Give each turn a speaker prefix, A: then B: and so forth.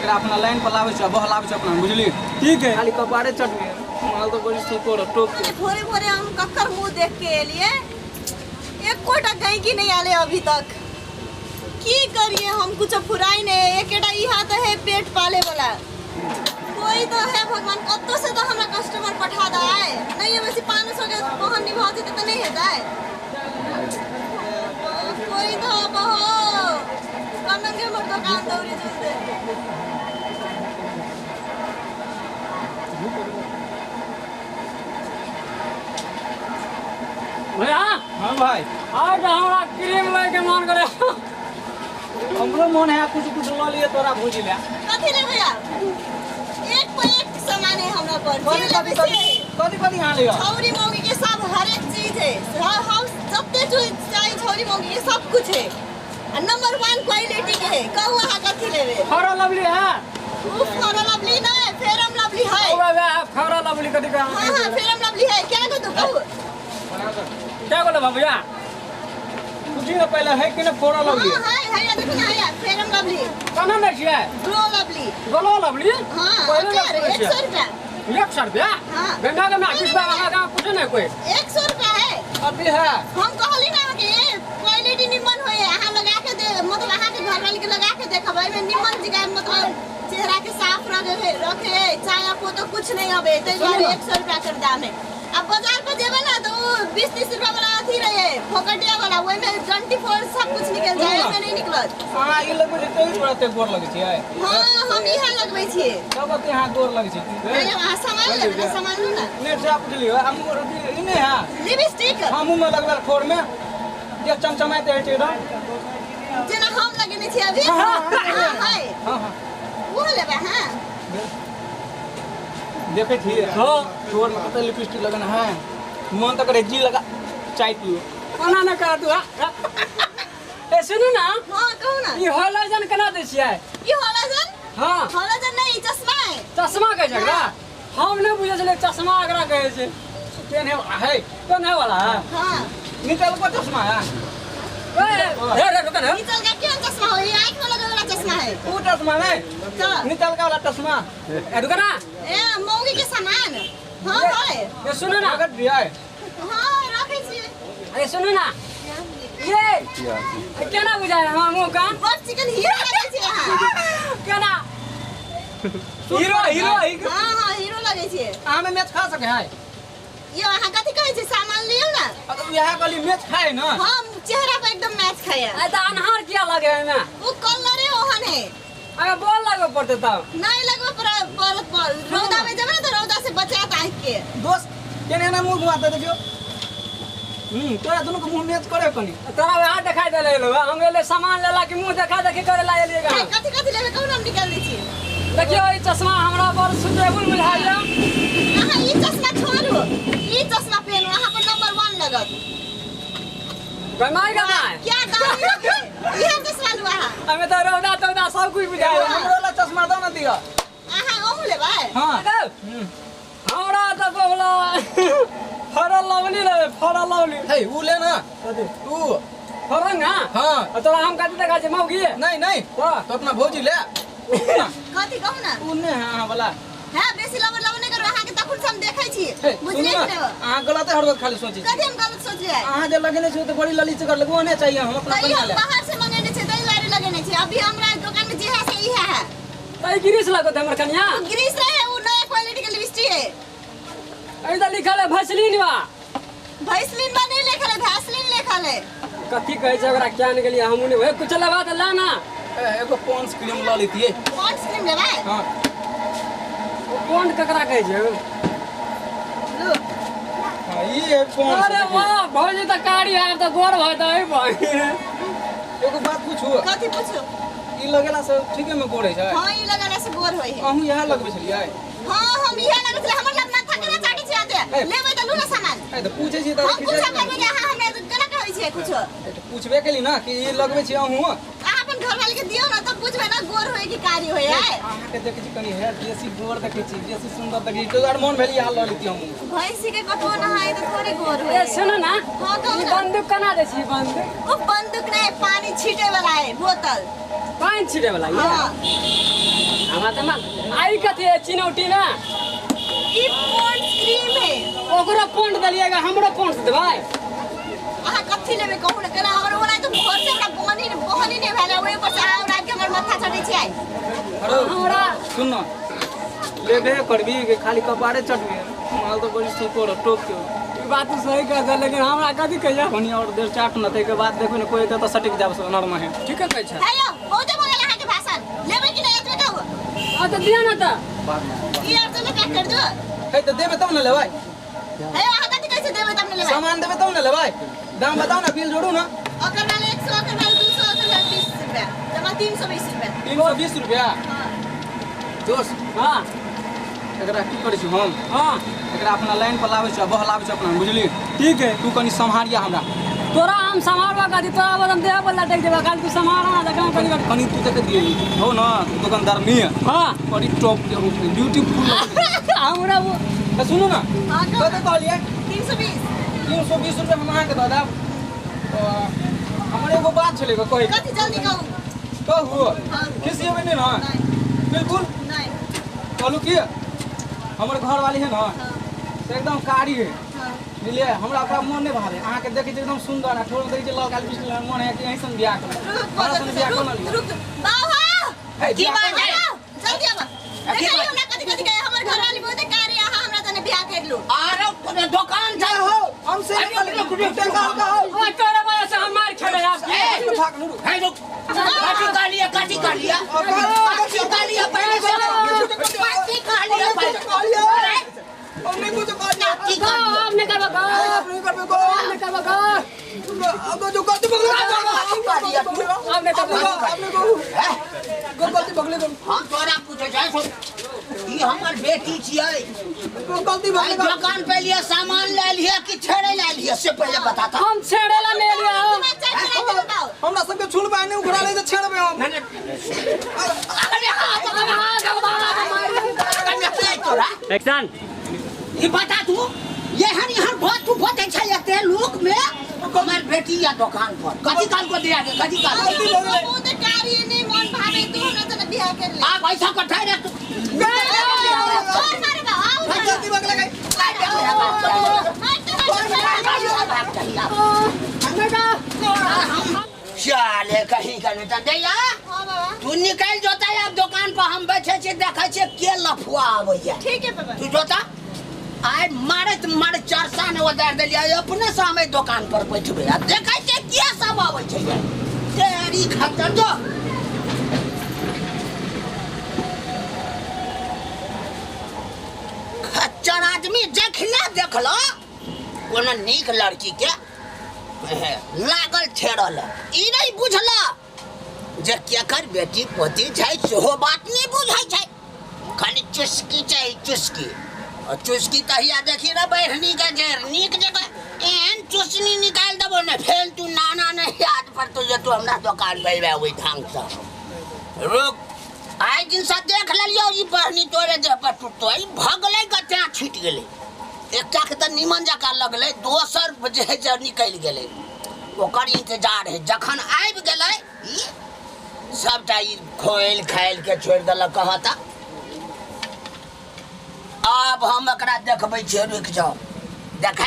A: एकरा अपना लाइन पर लाबै छै बहलाबै छै अपना बुझली
B: ठीक है
A: खाली कपारे चटबे माल तो बड़ी सुपर टोप के
C: भोरे भोरे हम कक्कर मुंह देख के एलिए एकोटा गैंकी नहीं आले अभी तक। की करिए हम कुछ फुराई नहीं एकेटा इहा तो है पेट पाले वाला कोई तो है भगवान कत्तो से तो हमरा कस्टमर पठा दाए नहीं वैसे 500 के बहन निभा जेते तो नहीं हेतै। कोई तो बहो कनंगे मोर दुकान दौड़ी चलते।
B: भैया
A: हां भाई
B: आज हमरा क्रीम लय के मन करे
A: हमरो मन है कुछ कुछ ल लिए तोरा भौजी ले
C: कथि ले भैया एक पर एक सामान है हमरा पर
A: कथि कथि कथि यहाँ लियो
C: छौरी मौगी के सब हर एक चीज है हाउस जते जो चाहिए छौरी मौगी के सब कुछ है आ नंबर 1 क्वालिटी के है। कहू अहाँ कथि लेबे?
B: फरा लवली है
C: उ फरा लवली नहीं फेरम लवली है।
B: ओवा फरा लवली कथि का?
C: हां हां फेरम लवली है। क्या कहू कहू
B: क्या बोला भैया?
A: पूछी ना पहले है कि ना फोड़ा लवली?
C: हां है है देखो ना है फेरम लवली।
B: कना नै छियै?
C: Glow lovely.
B: Glow lovely?
C: हां 100 रुपया।
B: 100 रुपया?
C: हां
B: गंगा के में किस बाबा का पूछे नहीं कोई
C: 100 रुपया है
A: अभी है।
C: हम कहली ना कि क्वालिटी निमन होय अहाँ लगा के दे मतलब अहाँ के घर वाली के लगा के देखब एमे निमन जगह मतलब चेहरा के साफ रखे रखे चाय आपको तो कुछ नहीं आवे तै दुआरे 100 रुपया के दाम है। अब बाजार पर जेबे ना तो 20-30 रुपया वाला अथी रहे फोकटिया वाला ओइ में 24 सब कुछ निकल जाए एमे नहीं निकलत।
A: हां ई लगबै छै तै तोरा ते गोर लगै छै।
C: हां हम इहा लगबै छियै
A: सब ओते हां गोर लगै छै।
C: नहीं अहाँ सामान लेबै ना सामान लू ना
A: नेट से आप बुझलियो हम ई नहीं है
C: लिपस्टिक
A: हम मुंह में लगबल खोर में जे चमचमाइत रहै छै एकदम
C: जेना हम लगेने छियै अभी। हां हां
A: हां हां
C: वो लेबै। हां
A: देखे छी
B: हां
A: तोर में कते लिपस्टिक लगन है मन तो करे जी लगा चाय पियो
B: कोना न कर तू। ए सुनू ना।
C: हां कहू ना।
B: ई होलोजन केना दै छियै?
C: ई होलोजन?
B: हां
C: होलोजन नहीं ई चश्मा है।
B: चश्मा कहै छै एकरा? हम नहीं बुझै छलियै चश्मा एकरा कहै छै।
A: पेन है है
B: पेन है वाला है।
C: हां
A: निकल को चश्मा है।
B: ए रे रुक ना
C: निकल का केहन चश्मा हो? ई आंख में लगे वाला चश्मा है।
A: ऊ चश्मा नहीं
C: तो
A: निकल का वाला चश्मा।
B: ए रुक ना
C: ए मौगी के सामान। हां है
B: ए सुनू ना
A: अगर दिया है।
C: हां रखै छी।
B: अरे सुनू ना ये केना बुझाय हम मुंह का
C: बड़ चिकन हीरो लगै छी अहाँ।
B: केना
A: हीरो हीरो
C: हां हां हीरो लगै छी।
A: अहाँ में मैच खा सके है
C: यो अहाँ कथि कहै छी? सामान लियौ ना।
A: तो इहा कहली मैच खाए ना।
C: हम चेहरा पर एकदम मैच खाए।
B: ए त अनहार किया लगे एमे?
C: उ कलर है ओहन है।
B: अरे बोल लगो पड़ते तब
C: नहीं लगो पर पर रौदा में जेबै ना तो रौदा से बचात आँख के।
A: दोस्त केने ना मुंह घुमाते देखियो। तोरा दोनों के मुंह मैच करे कनी
B: तोरा वहां दिखाई दे ले हम एले सामान लेला कि मुंह देखा देखी करे ला एलिए गा।
C: कथि कथि लेबे कहू ना हम निकाल दै छी।
B: देखियो ई चश्मा हमरा बड़ सुटेबल बुझाय जा।
C: अहाँ ई चश्मा छोड़ू ई चश्मा पहनू अहाँ पर नंबर 1 लगत।
B: गमाई गमाई
C: क्या दाम है इहे चश्मा लू अहाँ।
B: हमें तो रौदा तौदा सब कुछ बुझाय।
A: हमरो ला चश्मा दो ना दियो।
C: अहाँ ओहु लेबै?
A: हां
B: हमरा तो बोला फरा लवली ले फरा लवली।
A: हे ऊ ले ना ऊ
B: फरंग। हां
A: हां
B: तोरा हम कथि देखा छै मौगी?
A: नहीं नहीं तो अपना भौजी ले।
C: कथि कहू ना
A: ऊ ने हां वाला
C: हां बेसी लबर लबर नहीं करू अहाँ के तखन से हम देखै छी बुझलियै कि नै?
A: अहाँ गलत हर वक्त खाली सोचै छी।
C: कथि हम गलत सोचलियै?
A: अहाँ जे लगेने छी त बड़ी ललित कर लगो ने चाहिए हम अपना
C: बना ले। बाहर से मंगेने छी तै दुआरे लगेने छी। अभी हमरा दुकान में जे है से इहे है।
B: तै ग्रीस लगत हमर कनिया।
C: ग्रीस रहे उ नया क्वालिटी के लिपस्टिक है।
B: ए त लिखल है भैसलीन बा।
C: भैसलीन बा नहीं लिखल है भैसलीन लिखल है।
B: कथि कहै छै ओकरा क्या निकलिए हमहु नै कुछ लेबा त ला ना।
A: एगो पॉन्ड्स क्रीम ल लेतियै।
C: पॉन्ड्स क्रीम लेबै?
A: हां
B: ओ पॉन्ड ककरा कहै छै?
C: लू
A: हां ई है पॉन्ड्स।
B: अरे वाह भौजी त कारी है त गोर भऽ तै भाई।
A: एगो बात पूछू?
C: कथि पूछू?
A: ई लगेला से ठीके में गोर होइ छै?
C: हां ई लगेला से गोर होइ है।
A: अहूं इहा लगबै छलियै?
C: हां हम इहा लगै छलियै। हमर लग माथा केना चाटै छै आते लेबै त लू ना सामान।
A: ए त पूछै छी त
C: हम पूछब करबै जे अहाँ हमरा केना कहै छियै कुछो?
A: ए त पूछबे केली ना कि ई लगबै छी अहूं।
C: अहाँ अपन घर वाली के दियौ ना तब बुझबै ना गोर होय कि कारी होय है।
A: अहाँ के देखै छी कनी हेयर बेसी गोर देखै छी बेसी सुंदर देखै छी तो आर मन भेल इहा ल लेती हमहूं।
C: भैंसी के कतबो नहाय त थोड़ी गोर होय।
B: ए सुनू ना।
C: हां कहू ना।
B: बंदूक केना दै छी बंदूक?
C: ओ बंदूक नहीं पानी छीटे वाला है बोतल।
B: पानी छीटे वाला?
C: हां
B: हमरा आई कथी है चिनौटी ना
C: ई पॉन्ड्स क्रीम है
B: ओकरो पौंड देलिएगा हमरो पौंड देबै
C: अहाँ कथी लेबै कहू ने केना हमर ओना तो भोर से हमरा बहनी बहनी नहि भेल ओहि पर से अहाँ रात के हमर माथा चढ़ै छै आइ
B: हमरा
A: सुन न लेबे करबी के खाली कपारे चटबी माल तो बड़ी सुपर टॉप के
B: ई बात तो सही कह दे लेकिन हमरा कथी कहिया
A: कनी और देर चाट न तैके बाद देखो ने कोई एतऽ तऽ सटक जाब से नरमा है
B: ठीक है कहै छै
C: हे यौ बहुते भऽ गेल अहाँके भाषण लेबै कि नहि एतबे कहू
B: आ तऽ दिया ना तऽ
A: बाद में
C: ई आर से पैक कर दो
A: हे तऽ देबे तब ने लेबै
C: हे अहाँ कथी कहै छै देबै तब ने लेबै
A: सामान देबे तब ने लेबै दाम बताओ ना बिल जोड़ू ना
C: ओकर वाले 100 ओकर वाले 200 ओकर वाले 20 रुपया जमा 320 रुपया
A: 320 रुपया
C: हां
A: दोस्त
B: हां
A: एकरा की करै छी हम
B: हां
A: एकरा अपना लाइन पर लाबै छी आ बहलाबै छी अपना बुझली
B: ठीक है
A: तू कनी सम्हारिया हमरा
B: तोरा हम सम्हारबा कथी तोरा बदम देह पर लटक जेबा खाली तू सम्हारा ना देखा कनी
A: कनी तू देख दिए हो ना दुकानदार नहीं है
B: हां
A: बड़ी टॉप ब्यूटीफुल
B: हमरा वो
A: तो सुनू ना
C: हां
A: कते कहलिए
C: 320
A: 320 रुपया हम अहाँके दऽ देब तऽ हमर एगो बात छलै कहै
C: कथी जल्दी कहू
A: कहू
C: हां
A: खिसिएबै नहि ने
C: नहीं
A: बिल्कुल
C: नहीं
A: कहलू की हमर घरवाली है ना
C: हां
A: से एकदम कारी है
C: हां
A: बुझलियै हमरा ओकरा मन नहि भावे अहाँके देखै छी एकदम सुन्दर आ ठोर देखै छी ललका लिपस्टिक मन है कि अहीं सन बियाह करू
C: रुक
A: हमरा सन बियाह कोना लिअ
C: रुक बाबा
A: हे,
D: की
A: बियाह
D: बात
A: कोना
D: है?
C: जल्दी आब
D: की
C: देखै
D: बात?
C: हमरा कथी कथी कहे हमर घरवाली बहुत कारी अहाँ हमरा तने बियाह कर लू
D: आरो कोनो दुकान छै
A: हो हम से
D: अरे, रुक, रुक, रुक,
A: रुक
B: ओ तोरा वजह से हम मार खेबै आब
D: ए,
A: भाग रुक
D: हे रुक काटी का लिया काटी का लिया काटी का लिया पहले से काटी का लिया पहले अरे,
A: हम नहीं कुछ कहलियै
D: काटी का लिया
B: अब नहीं करबा
A: आप नहीं करबे को
B: अब नहीं करबा
A: अब जो गलती बगले
B: अब नहीं करबा
A: आपने को गो गलती बगले को
D: हम तोरा पूछे छै सुन ई हमर बेटी छियै
A: गो गलती
D: आई
A: बगले
D: दुकान पे लिए सामान ले लिए कि छेड़े ले लिए से पहले बताता
B: हम छेड़ेला नहीं लिया हम
C: तुम्हारा चाय पिला के बताओ
A: हमरा सबके छुलबा नहीं उघड़ा ले तऽ छेड़बे हम
D: नहीं नहीं अरे हाथ
B: अब हाथ
D: अरे हाथ तोरा
B: एक्शन
D: ई बता तू ये हन यहाँ बहुत तू बहुत अच्छा लगते है लोक में हमार बेटी या दुकान पर कथी काल को दिया के कथी काल को?
C: बहुत कारी नहीं मन भावे तू हमरा तने बियाह कर ले
D: आप ऐसा कठाई रख तू
C: और मारे बा आओ
A: गलती बगले गई
D: चले कहीं का नहीं दैया
C: हां बाबा
D: तू निकल जोता अब दुकान पर हम बैठे छे देखै छे के लफुआ आबैया
C: ठीक है बाबा
D: तू जोता आइ मारैत मारैत चरसा ने उतारि देलियै अपने से हम एहि दुकान पर बैठबै आ देखै छियै के सब आबै छै ये। तेरी खतर जो खच्चर आदमी जखने देखलो कोनो नीक लड़की के लागल छेड़ल ई नहीं बुझल जे केकर बेटी पोती छै सेहो बात नहीं बुझै छै खाली चुस्की चाही चुस्की और चुस्की तहिया देखी ना बैठनी के जे नीक जगह एहन चुस्नी निकालि देबो ने फेर तू नाना ने याद पर तू जे तू हमरा दोकान पर अयबे ओहि ढंग से रुक आइ दिन से देख लेलियौ ई बहनी तोरे देह पर टूटतो ई भगलै कते छूटि गेलै एकटा के तऽ नीमन जकाँ लगलै दोसर जे है जे निकलि गेलै ओकर इंतजार है जखन आबि गेलै ई सबटा ई खोलि खालि के छोड़ि देलक कहाँ तक आब हम एकरा देखबै छियै रुकि जाउ देखै